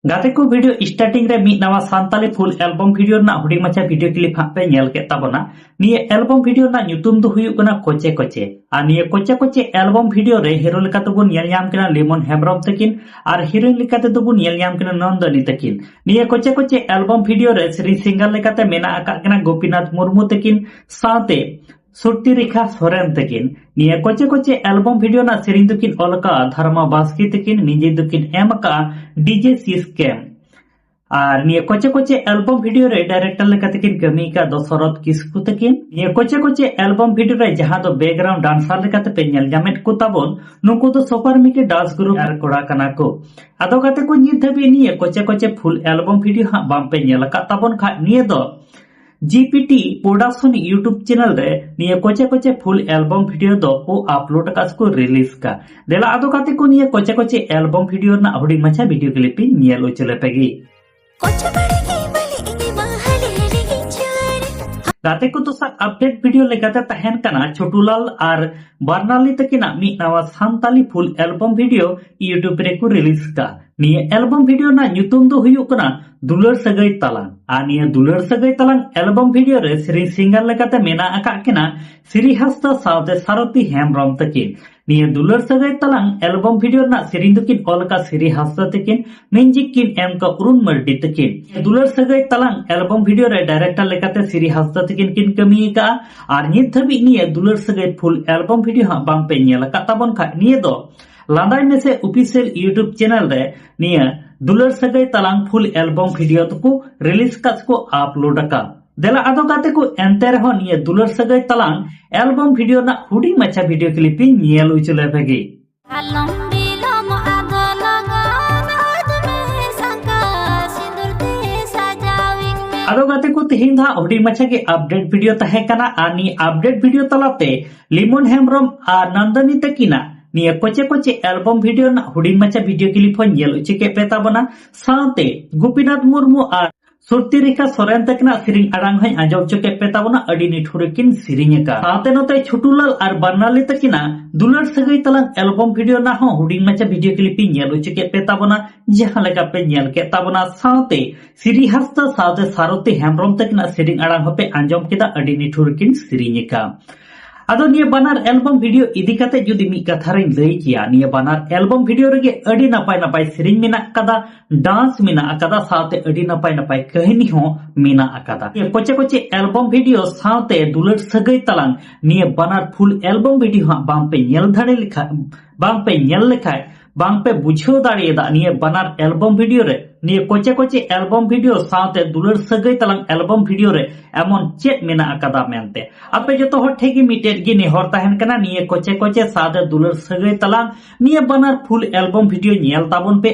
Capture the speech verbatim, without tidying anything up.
ᱜᱟᱛᱮ ᱠᱚ, video starting ᱨᱮ ᱢᱤᱫ ᱱᱟᱣᱟ ᱥᱟᱱᱛᱟᱞᱤ full album video ᱨᱮᱱᱟᱜ ᱦᱩᱰᱤᱧ ᱢᱟᱪᱷᱟ video clip ᱦᱟᱸᱜ ᱯᱮ ᱧᱮᱞ ᱠᱮᱫ ᱛᱟᱵᱚᱱᱟ᱾ ᱱᱤᱭᱟᱹ album video ᱨᱮᱱᱟᱜ ᱧᱩᱛᱩᱢ ᱫᱚ ᱦᱩᱭᱩᱜ ᱠᱟᱱᱟ ᱠᱚᱪᱮ ᱠᱚᱪᱮ᱾ ᱟᱨ ᱱᱤᱭᱟᱹ ᱠᱚᱪᱮ ᱠᱚᱪᱮ album video ᱨᱮ hero ᱞᱮᱠᱟ ᱛᱮᱵᱚᱱ ᱧᱮᱞ ᱧᱟᱢ ᱠᱤᱱᱟ ᱞᱤᱢᱚᱱ ᱦᱮᱢᱵᱨᱚᱢ ᱛᱟᱹᱠᱤᱱ ᱟᱨ heroine ᱞᱮᱠᱟ ᱛᱮᱫᱚ ᱵᱚᱱ ᱧᱮᱞ ᱧᱟᱢ ᱠᱤᱱᱟ ᱱᱚᱱᱫᱚᱱᱤ ᱛᱟᱹᱠᱤᱱ᱾ ᱱᱤᱭᱟᱹ ᱠᱚᱪᱮ ᱠᱚᱪᱮ album video ᱨᱮ ᱥᱮᱨᱮᱧ singer ᱞᱮᱠᱟᱛᱮ ᱢᱮᱱᱟᱜ ᱟᱠᱟᱫ ᱠᱤᱱᱟ ᱜᱳᱯᱤᱱᱟᱛᱷ ᱢᱩᱨᱢᱩ ᱛᱟᱹᱠᱤᱱ ᱥᱟᱶᱛᱮ ᱥᱚᱛᱤ ᱨᱮᱠᱷᱟ ᱥᱚᱨᱮᱱ ᱛᱟᱹᱠᱤᱱ᱾ ᱱᱤᱭᱟᱹ ᱠᱚᱪᱮ ᱠᱚᱪᱮ album video ᱨᱮᱱᱟᱜ ᱥᱮᱨᱮᱧ ᱫᱚᱠᱤᱱ ᱚᱞ ᱟᱠᱟᱫᱼᱟ ᱫᱷᱚᱨᱢᱟ ᱵᱟᱥᱠᱮ ᱛᱟᱹᱠᱤᱱ, music ᱫᱚᱠᱤᱱ ᱮᱢ ᱟᱠᱟᱫᱼᱟ DJ ᱥᱤᱥᱠᱮᱢ᱾ ᱟᱨ ᱱᱤᱭᱟᱹ ᱠᱚᱪᱮ ᱠᱚᱪᱮ album video ᱨᱮ director ᱞᱮᱠᱟᱛᱮ ᱠᱤᱱ ᱠᱟᱹᱢᱤ ᱟᱠᱟᱫ ᱫᱚᱥᱚᱨᱚᱛ ᱠᱤᱥᱠᱩ ᱛᱟᱹᱠᱤᱱ᱾ ᱱᱤᱭᱟᱹ ᱠᱚᱪᱮ ᱠᱚᱪᱮ album video ᱨᱮ ᱡᱟᱦᱟᱸ ᱫᱚ background dancer ᱞᱮᱠᱟᱛᱮ ᱯᱮ ᱧᱮᱞ ᱧᱟᱢᱮᱫ ᱠᱚ ᱛᱟᱵᱚᱱ, ᱱᱩᱠᱩ ᱫᱚ ᱥᱚᱯᱟᱨ ᱢᱤᱠᱤ dance group ᱟᱨ ᱠᱚᱲᱟ ᱠᱟᱱᱟ ᱠᱚ᱾ ᱟᱫᱚ ᱜᱟᱛᱮ ᱠᱚ, ᱱᱤᱛ ᱫᱷᱟᱹᱵᱤᱡ ᱱᱤᱭᱟᱹ ᱠᱚᱪᱮ ᱠᱚᱪᱮ full album video ᱦᱟᱸᱜ ᱵᱟᱝ ᱯᱮ ᱧᱮᱞ ᱟᱠᱟᱫ ᱛᱟᱵᱚᱱ ᱠᱷᱟᱡ, ᱱᱤᱭᱟᱹ ᱫᱚ GPT Production YouTube channel ᱨᱮ ᱱᱤᱭᱟᱹ ᱠᱚᱪᱮ ᱠᱚᱪᱮ full album video ᱫᱚ ᱠᱚ upload ᱟᱠᱟᱫ ᱥᱮ ᱠᱚ release ᱟᱠᱟᱫ᱾ ᱫᱮᱞᱟ ᱟᱫᱚ ᱜᱟᱛᱮ ᱠᱚ, ᱱᱤᱭᱟᱹ ᱠᱚᱪᱮ ᱠᱚᱪᱮ album video ᱨᱮᱱᱟᱜ ᱦᱩᱰᱤᱧ ᱢᱟᱪᱷᱟ video clip ᱤᱧ ᱧᱮᱞ ᱦᱚᱪᱚ ᱞᱮᱯᱮ ᱜᱮ᱾ ᱜᱟᱛᱮ ᱠᱚ, ᱫᱚᱥᱟᱨ update video ᱞᱮᱠᱟᱛᱮ ᱛᱟᱦᱮᱱ ᱠᱟᱱᱟ ᱪᱷᱳᱴᱩ ᱞᱟᱞ ᱟᱨ ᱵᱟᱨᱱᱟᱞᱤ ᱛᱟᱹᱠᱤᱱᱟᱜ ᱢᱤᱫ ᱱᱟᱣᱟ Santali full album video YouTube ᱨᱮᱠᱚ release ᱟᱠᱟᱫ᱾ ᱱᱤᱭᱟᱹ album video ᱨᱮᱱᱟᱜ ᱧᱩᱛᱩᱢ ᱫᱚ ᱦᱩᱭᱩᱜ ᱠᱟᱱᱟ ᱫᱩᱞᱟᱹᱲ ᱥᱟᱹᱜᱟᱹᱭ ᱛᱟᱞᱟᱝ᱾ ᱟᱨ ᱱᱤᱭᱟᱹ ᱫᱩᱞᱟᱹᱲ ᱥᱟᱹᱜᱟᱹᱭ ᱛᱟᱞᱟᱝ album video ᱨᱮ ᱥᱮᱨᱮᱧ singer ᱞᱮᱠᱟᱛᱮ ᱢᱮᱱᱟᱜ ᱟᱠᱟᱫ ᱠᱤᱱᱟ ᱥᱤᱨᱤ ᱦᱟᱸᱥᱫᱟ ᱥᱟᱶᱛᱮ ᱥᱟᱨᱚᱛᱤ ᱦᱮᱢᱵᱨᱚᱢ ᱛᱟᱹᱠᱤᱱ᱾ ᱱᱤᱭᱟᱹ ᱫᱩᱞᱟᱹᱲ ᱥᱟᱹᱜᱟᱹᱭ ᱛᱟᱞᱟᱝ album video ᱨᱮᱱᱟᱜ ᱥᱮᱨᱮᱧ ᱫᱚᱠᱤᱱ ᱚᱞ ᱟᱠᱟᱫ ᱥᱤᱨᱤ ᱦᱟᱸᱥᱫᱟ ᱛᱟᱹᱠᱤᱱ, music ᱠᱤᱱ ᱮᱢ ᱟᱠᱟᱫ ᱚᱨᱩᱱ ᱢᱟᱨᱰᱤ ᱛᱟᱹᱠᱤᱱ᱾ ᱫᱩᱞᱟᱹᱲ ᱥᱟᱹᱜᱟᱹᱭ ᱛᱟᱞᱟᱝ album video ᱨᱮ director ᱞᱮᱠᱟᱛᱮ ᱥᱤᱨᱤ ᱦᱟᱸᱥᱫᱟ ᱛᱟᱹᱠᱤᱱ ᱠᱤᱱ ᱠᱟᱹᱢᱤ ᱟᱠᱟᱫᱼᱟ᱾ ᱟᱨ ᱱᱤᱛ ᱫᱷᱟᱹᱵᱤᱡ ᱱᱤᱭᱟᱹ ᱫᱩᱞᱟᱹᱲ ᱥᱟᱹᱜᱟᱹᱭ full album video ᱦᱟᱸᱜ ᱵᱟᱝ ᱯᱮ ᱧᱮᱞ ᱟᱠᱟᱫ ᱛᱟᱵᱚᱱ ᱠᱷᱟᱡ, ᱱᱤᱭᱟᱹ ᱫᱚ ᱞᱟᱸᱫᱟᱭ ᱢᱮᱥᱮ official YouTube channel ᱨᱮ ᱱᱤᱭᱟᱹ ᱫᱩᱞᱟᱹᱲ ᱥᱟᱹᱜᱟᱹᱭ ᱛᱟᱞᱟᱝ full album video ᱫᱚᱠᱚ release ᱟᱠᱟᱫ ᱥᱮ ᱠᱚ upload ᱟᱠᱟᱫ᱾ ᱫᱮᱞᱟ ᱟᱫᱚ ᱜᱟᱛᱮ ᱠᱚ, ᱮᱱᱛᱮ ᱨᱮᱦᱚᱸ ᱱᱤᱭᱟᱹ ᱫᱩᱞᱟᱹᱲ ᱥᱟᱹᱜᱟᱹᱭ ᱛᱟᱞᱟᱝ album video ᱨᱮᱱᱟᱜ ᱦᱩᱰᱤᱧ ᱢᱟᱪᱷᱟ video clip ᱤᱧ ᱧᱮᱞ ᱦᱚᱪᱚ ᱞᱮᱯᱮ ᱜᱮ᱾ ᱟᱞᱚᱢ ᱵᱤᱞᱚᱢ ᱟᱫᱚ ᱞᱚᱜᱚᱱ ᱚᱛ ᱢᱮ ᱥᱟᱸᱠᱟ ᱥᱤᱸᱫᱩᱨ ᱛᱮ ᱥᱟᱡᱟᱣᱤᱧ ᱢᱮ᱾ ᱟᱫᱚ ᱜᱟᱛᱮ ᱠᱚ, ᱛᱮᱦᱮᱧ ᱫᱚ ᱦᱟᱸᱜ ᱦᱩᱰᱤᱧ ᱢᱟᱪᱷᱟ ᱜᱮ update video ᱛᱟᱦᱮᱸ ᱠᱟᱱᱟ᱾ ᱟᱨ ᱱᱤᱭᱟᱹ update video ᱛᱟᱞᱟᱛᱮ ᱞᱤᱢᱚᱱ ᱦᱮᱢᱵᱨᱚᱢ ᱟᱨ ᱱᱚᱱᱫᱚᱱᱤ ᱛᱟᱹᱠᱤᱱᱟᱜ ᱱᱤᱭᱟᱹ ᱠᱚᱪᱮ ᱠᱚᱪᱮ album video ᱨᱮᱱᱟᱜ ᱦᱩᱰᱤᱧ ᱢᱟᱪᱷᱟ video clip ᱦᱚᱸ ᱧᱮᱞ ᱦᱚᱪᱚ ᱠᱮᱫ ᱯᱮ ᱛᱟᱵᱚᱱᱟ᱾ ᱥᱟᱶᱛᱮ ᱜᱳᱯᱤᱱᱟᱛᱷ ᱢᱩᱨᱢᱩ ᱟᱨ ᱥᱚᱨᱛᱤ ᱨᱮᱠᱷᱟ ᱥᱚᱨᱮᱱ ᱛᱟᱹᱠᱤᱱᱟᱜ ᱥᱮᱨᱮᱧ ᱟᱲᱟᱝ ᱦᱚᱸᱧ ᱟᱸᱡᱚᱢ ᱦᱚᱪᱚ ᱠᱮᱫ ᱯᱮ ᱛᱟᱵᱚᱱᱟ, ᱟᱹᱰᱤ ᱱᱤᱴᱷᱩᱨ ᱠᱤᱱ ᱥᱮᱨᱮᱧ ᱟᱠᱟᱫ᱾ ᱥᱟᱶᱛᱮ ᱱᱚᱛᱮ ᱪᱷᱩᱴᱩᱞᱟᱞ ᱟᱨ ᱵᱟᱨᱱᱟᱞᱤ ᱛᱟᱹᱠᱤᱱᱟᱜ ᱫᱩᱞᱟᱹᱲ ᱥᱟᱹᱜᱟᱹᱭ ᱛᱟᱞᱟᱝ ᱮᱞᱵᱚᱢ ᱵᱷᱤᱰᱤᱭᱳ ᱨᱮᱱᱟᱜ ᱦᱚᱸ ᱦᱩᱰᱤᱧ ᱢᱟᱪᱷᱟ ᱵᱷᱤᱰᱤᱭᱳ ᱠᱞᱤᱯ ᱤᱧ ᱧᱮᱞ ᱦᱚᱪᱚ ᱠᱮᱫ ᱯᱮ ᱛᱟᱵᱚᱱᱟ, ᱡᱟᱦᱟᱸ ᱞᱮᱠᱟ ᱯᱮ ᱧᱮᱞ ᱠᱮᱫ ᱛᱟᱵᱚᱱᱟ᱾ ᱥᱟᱶᱛᱮ ᱥᱤᱨᱤ ᱦᱟᱸᱥᱫᱟ ᱥᱟᱶᱛᱮ ᱥᱟᱨᱚᱛᱤ ᱦᱮᱢᱵᱨᱚᱢ ᱛᱟᱹᱠᱤᱱᱟᱜ ᱥᱮᱨᱮᱧ ᱟᱲᱟᱝ ᱦᱚᱸᱯᱮ ᱟᱸᱡᱚᱢ ᱠᱮᱫᱟ, ᱟᱹᱰᱤ ᱱᱤᱴᱷᱩᱨ ᱠᱤᱱ ᱥᱮᱨᱮᱧ ᱟᱠᱟᱫ᱾ ᱟᱫᱚ ᱱᱤᱭᱟᱹ ᱵᱟᱱᱟᱨ ᱮᱞᱵᱚᱢ ᱵᱷᱤᱰᱤᱭᱳ ᱤᱫᱤ ᱠᱟᱛᱮ ᱡᱩᱫᱤ ᱢᱤᱫ ᱠᱟᱛᱷᱟ ᱨᱤᱧ ᱞᱟᱹᱭ ᱠᱮᱭᱟ, ᱱᱤᱭᱟᱹ ᱵᱟᱱᱟᱨ ᱮᱞᱵᱚᱢ ᱵᱷᱤᱰᱤᱭᱳ ᱨᱮᱜᱮ ᱟᱹᱰᱤ ᱱᱟᱯᱟᱭ ᱱᱟᱯᱟᱭ ᱥᱮᱨᱮᱧ ᱢᱮᱱᱟᱜ ᱟᱠᱟᱫᱟ, ᱰᱟᱱᱥ ᱢᱮᱱᱟᱜ ᱟᱠᱟᱫᱟ, ᱥᱟᱶᱛᱮ ᱟᱹᱰᱤ ᱱᱟᱯᱟᱭ ᱱᱟᱯᱟᱭ ᱠᱟᱹᱦᱱᱤ ᱦᱚᱸ ᱢᱮᱱᱟᱜ ᱟᱠᱟᱫᱟ᱾ ᱱᱤᱭᱟᱹ ᱠᱚᱪᱮ ᱠᱚᱪᱮ ᱮᱞᱵᱚᱢ ᱵᱷᱤᱰᱤᱭᱳ ᱥᱟᱶᱛᱮ ᱫᱩᱞᱟᱹᱲ ᱥᱟᱹᱜᱟᱹᱭ ᱛᱟᱞᱟᱝ ᱱᱤᱭᱟᱹ ᱵᱟᱱᱟᱨ ᱯᱷᱩᱞ ᱮᱞᱵᱚᱢ ᱵᱷᱤᱰᱤᱭᱳ ᱦᱟᱸᱜ ᱵᱟᱝᱯᱮ ᱧᱮᱞ ᱫᱟᱲᱮ ᱞᱮᱠᱷᱟᱱ, ᱵᱟᱝᱯᱮ ᱧᱮᱞ ᱞᱮᱠᱷᱟᱱ, ᱵᱟᱝᱯᱮ ᱵᱩᱡᱷᱟᱹᱣ ᱫᱟᱲᱮᱭᱟᱫᱟ ᱱᱤᱭᱟᱹ ᱵᱟᱱᱟᱨ ᱮᱞᱵᱚᱢ ᱵᱷᱤᱰᱤᱭᱳ ᱨᱮ, ᱱᱤᱭᱟᱹ ᱠᱚᱪᱮ ᱠᱚᱪᱮ ᱮᱞᱵᱚᱢ ᱵᱷᱤᱰᱤᱭᱳ ᱥᱟᱶᱛᱮ ᱫᱩᱞᱟᱹᱲ ᱥᱟᱹᱜᱟᱹᱭ ᱛᱟᱞᱟᱝ ᱮᱞᱵᱚᱢ ᱵᱷᱤᱰᱤᱭᱳ ᱨᱮ ᱮᱢᱚᱱ ᱪᱮᱫ ᱢᱮᱱᱟᱜ ᱟᱠᱟᱫᱟ ᱢᱮᱱᱛᱮ᱾ ᱟᱯᱮ ᱡᱚᱛᱚ ᱦᱚᱲ ᱴᱷᱮᱱ ᱜᱮ ᱢᱤᱫᱴᱮᱱ ᱜᱮ ᱱᱮᱦᱚᱨ ᱛᱟᱦᱮᱱ ᱠᱟᱱᱟ, ᱱᱤᱭᱟᱹ ᱠᱚᱪᱮ ᱠᱚᱪᱮ ᱥᱟᱶᱛᱮ ᱫᱩᱞᱟᱹᱲ ᱥᱟᱹᱜᱟᱹᱭ ᱛᱟᱞᱟᱝ ᱱᱤᱭᱟᱹ ᱵᱟᱱᱟᱨ ᱯᱷᱩᱞ ᱮᱞᱵᱚᱢ ᱵᱷᱤᱰᱤᱭᱳ ᱧᱮᱞ ᱛᱟᱵᱚᱱ ᱯᱮ᱾